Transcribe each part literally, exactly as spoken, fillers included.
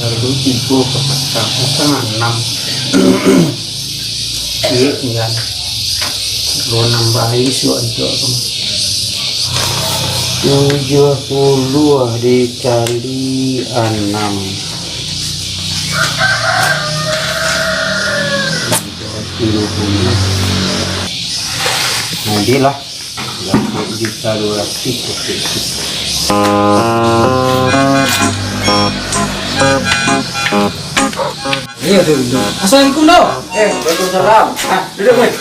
Lalu tigo ka patang, patang anam. Iyo, tingga. Lo nambah isuak tu. Tujuah puluah dikali anam. Tigo puluah. Jadilah. Lapan juta dua ratus. Iyo tu, tu. Assalamualaikum, Doh. Eh, waalaikumsalam. Ah, duduak, Boy.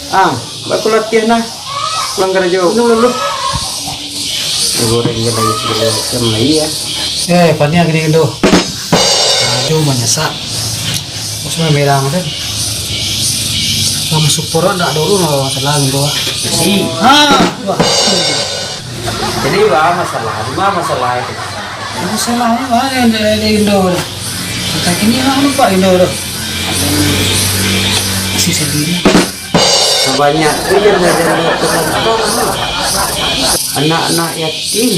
Ah, baku latiah nah. Pulang karajo. Dulu, dulu. Goreng je lagi segala macam lagi ya. Eh, paniang gini, Doh. Aduh, manyasak. Bos merang kan. Kamu support ndak dulu lah masalah gitu. Jadi, ah, wah. Jadi, wah, masalah, cuma masalah itu. Masalahnya mana yang dari Indo tu? Kata kini lah lupa Indo tu. Si sendiri. Sabanyak tu yang dari penonton. Anak-anak yatim.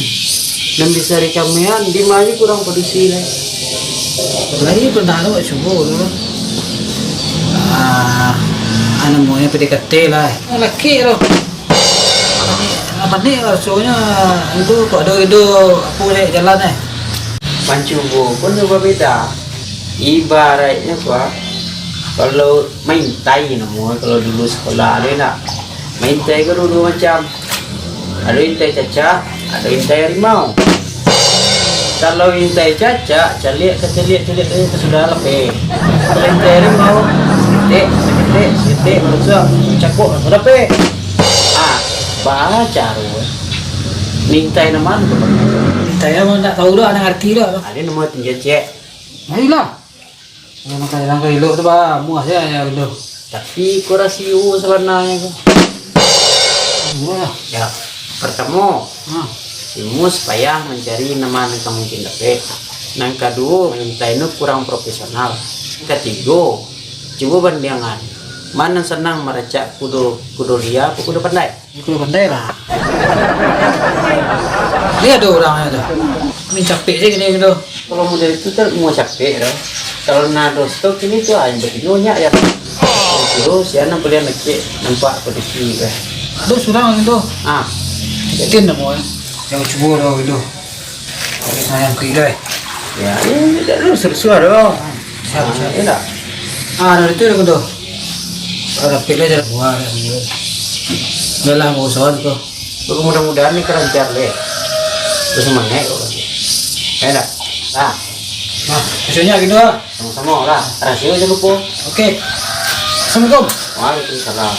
Nan bisa dikamean, di mana kurang padusi lai. Lai pernah tu, cubo tu. Ah, anu, maunya P D K T lah. Laki tu. Apa ni, rasonyo Indo tu ado Indo apo dek jalan eh. Mancubo pun tu babeda. Ibaratnyo, Pak, kalau maintai namo, kalau dulu sekolah tu nak. Maintai ko duo macam. Ado intai cacak, ado intai harimau. Kalau intai cacak, caliak ka caliak, caliak ka sudah lapeh. Kalau intai harimau, saketek, saketek, saketek, marusak, cakok, lapeh. Ah, baa caro. Mintai nan mano tu? Mintai nan ndak tahu doh, ndak ngarti doh. Ado namo tinja cek. Ayolah. Yang makan dalam kailok tu, bah, muah sajo yang rindu. Tapi ko rasio sabananyo ko. Muah. Ya, pertamo, ha, si Mus payah mancari nan ma nan ka mungkin dapek. Nan kaduo, maintai nu kurang profesional. Nan katigo, cubo bandiangan, ma nan sanang marancak kudo, kudo lia apo kudo pandai? Kudo pandai lah. Liek tu urang tu. Main capek se kini tu. Kalau model itu tak mau capek tu. Kalau nak dos tu kini tu aja bagi nyonya ya. Itu siapa paliang kecil nampak kondisi tu. Ado surang tu. Ah. Yakin dah mau. Yang cubo dah gitu. Kalau sayang kiri dah. Ya, ini dah lu sesuai dah. Siap, siap. Ya dah. Ah, dari tu dah gitu. Kalau pilih dah buah dah gitu. Dah lah, mau usaha tu. Mudah-mudahan ni kerancar deh. Bersemangat kok. Ya dah. Nah. Nah, besoknya gitu lah. Samo-samo lah. Rasio jangan lupa. Oke. Assalamualaikum. Waalaikumsalam.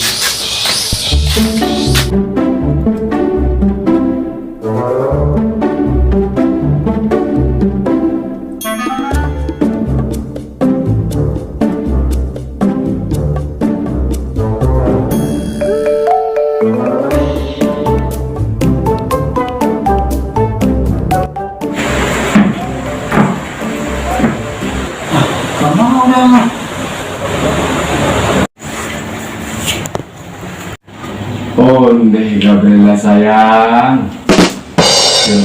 Ondeh, Gabriela sayang.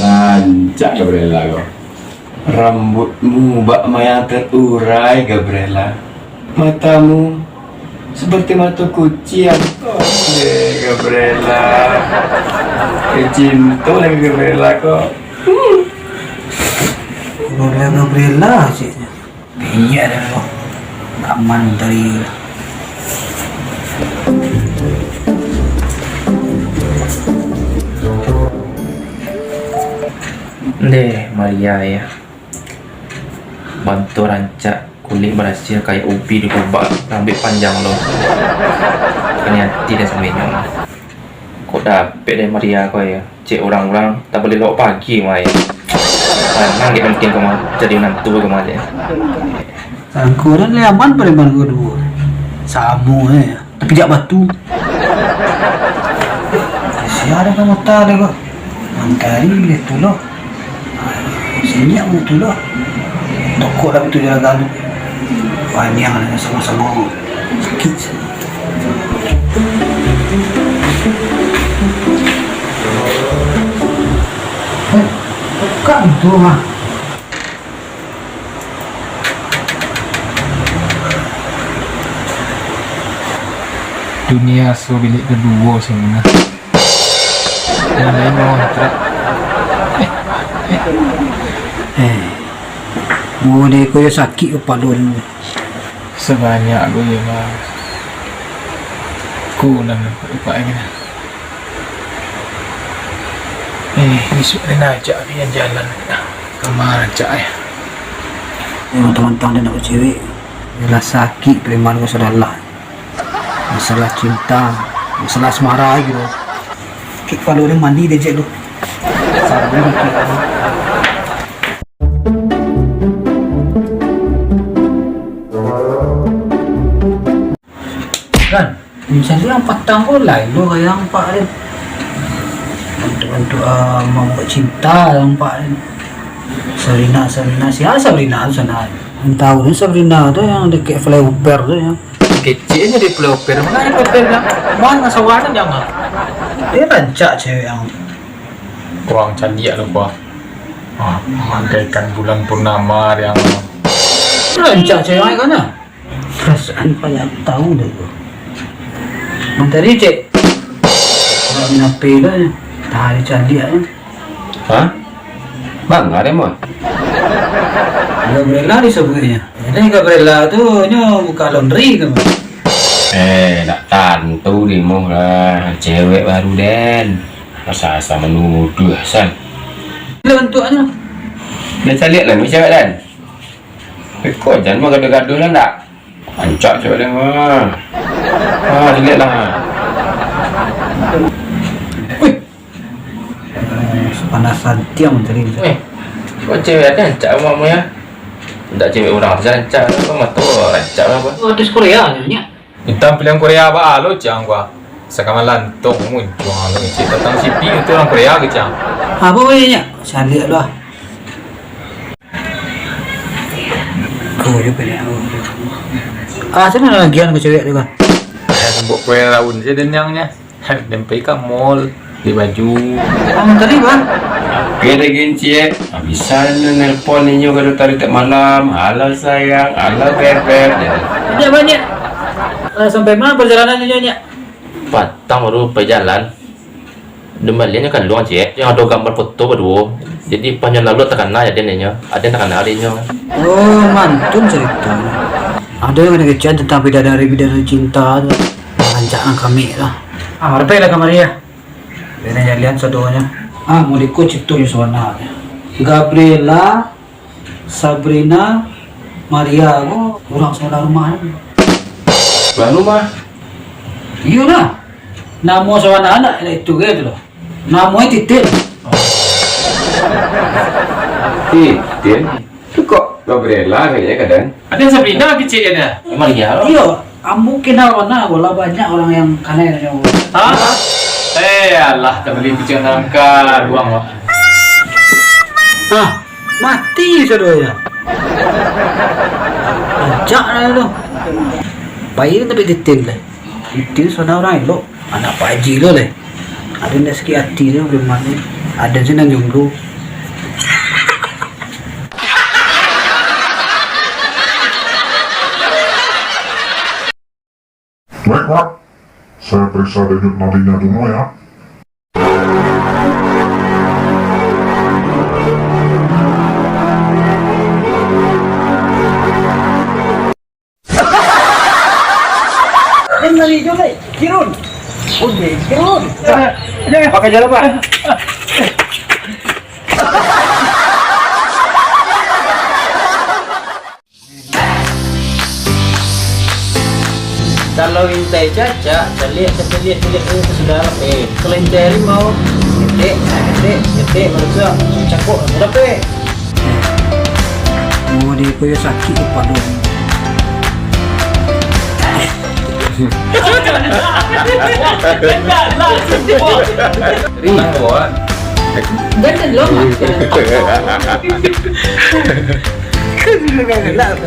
Rancak Gabriela ko. Rambutmu bak mayang terurai, Gabriela. Matamu seperti mata kucing. Ondeh, Gabriela. Eh, cinto lagi Gabriela ko. Gabriela, Gabriela, cik. Iya dah lo. Aman tadi. Ndeh, Maria ya. Bantu rancak kulik barasiah kayak ubi digubak, rambik panjang lo. Kani ati dah samenyo. Kok dapek deh Maria ko ya. Cek urang-urang, tak boleh lok pagi, mai. Sanang dia mungkin kama, jadi menantu kama dia. Sangko dan Leman pareman ko duo. Samo eh, tapi jak batu. Sia ada ka mata dia ko. Mantari dia tu lo. Senyap mo tu lo. Tokok lah tu jalan galu. Panjang lah samo-samo. Sakit. Eh, buka pintu mah. Dunia so bilik kaduo sini nah. Yang lain mau kontrak. Eh, mode ko yo sakik kapalo ni. Sabanyak ko yo lah. Ko lah nampak-nampak lagi nah. Eh, bisuak ni nak ajak pian jalan. Kama rancak eh. Yang mantang-mantang dia nak bacewek. Yalah sakik preman ko sudah lah. Masalah cinta, masalah asmara lagi tu. Kik kalau dia mandi dia je tu. Sabar kik. Kan, misalnya yang patang ko lain lo kayak yang pak dia. Untuk untuk uh, membuat cinta yang pak dia. Sabrina, Sabrina, siapa Sabrina tu sana? Yang tahu ni Sabrina tu yang dekat flyover tu ya. Kecil aja di flyover, mana ada flyover bilang? Mana sawah tu jangan. Dia rancak cewek yang Kurang cantik lah gua. Ah, bagaikan bulan purnama yang rancak cewek yang mana? Perasaan payah tahu deh gua. Yang tadi cek. Nak main H P tu je. Tadi cantik kan. Hah? Bang, ada mah? Gabriela disebutnya. Jadi Gabriela tu nyo buka laundry ke? Eh, tak tantu deh moh lah. Cewek baru den. Asa-asa menuduh san. Bila bentuknya? Dah caliak lah, cewek den. Kau jangan mau gaduh-gaduh lah ndak? Rancak cewek den mah. Ah, caliak lah. Sepanasan tiang tadi tu. Eh, kok cewek ada rancak mah ya? Ndak cewek orang tu rancak apa mah tu rancak apa? Artis Korea tu nya. Bintang film Korea ba lo cang gua. Sakaman lantong muncuang lo cik datang sipi itu orang Korea ke cang. Apa boleh nya? Caliak lah. Kau je banyak. Ah, sana lagi anu cewek tu kan. Buat kue raun je denyangnya. Dempai ka mall, beli baju. Kamu tadi bang? Oke deh Gin, Cik. Bisa ni nelpon ninyo kalau tadi tak malam. Halo sayang, halo bebek. Tidak banyak. Sampai mana perjalanan ninyo nyak? Patang baru pai jalan. Dembaliannya kaluang Cik. Yang ada gambar foto berdua. Jadi panjang lalu terkenal ya dia ninyo. Ada terkenal dia ninyo. Oh, mantun cerita. Ada yang kena kecil tentang bidadari-bidadari cinta tu. Rancak nang kami lah. Ah, marpe lah kamari ya. Bina jalian sadonya. Ah, mau diko cito jo sabanarnya. Gabriela, Sabrina, Maria ko urang sabalah rumah. Sabalah rumah. Iyolah. Namo sabanarnya nak itu ke tu lah. Namo Titin. Titin. Tu kok Gabriela kayaknya kadang. Ada Sabrina kecil ada. Maria. Iyo, ambo kenal bana bola banyak orang yang kanai dengan ambo. Ha? Eh, alah, tak boleh bicara nangka ruang wak. Hah, mati sadonya. Ajak lah tu. Bayi tapi Titin lah. Titin sana orang elok. Anak Pak Haji lo leh. Ada nak sakit hati tu preman ni. Ada je nan jomblo. Baik, Pak. Saya periksa denyut nadinya dulu ya. Kan lari jo lai. Kirun. Onde, kirun. Pakai jalan, Pak. Kalau intai cacak, caliak, caliak, caliak tu sudah lah. Eh, kalau intai harimau, ketek, ketek, ketek, baru sudah cakok, sudah pe. Oh, dia punya sakit kepala. Ringan. Ganteng lo. Kan sudah galak.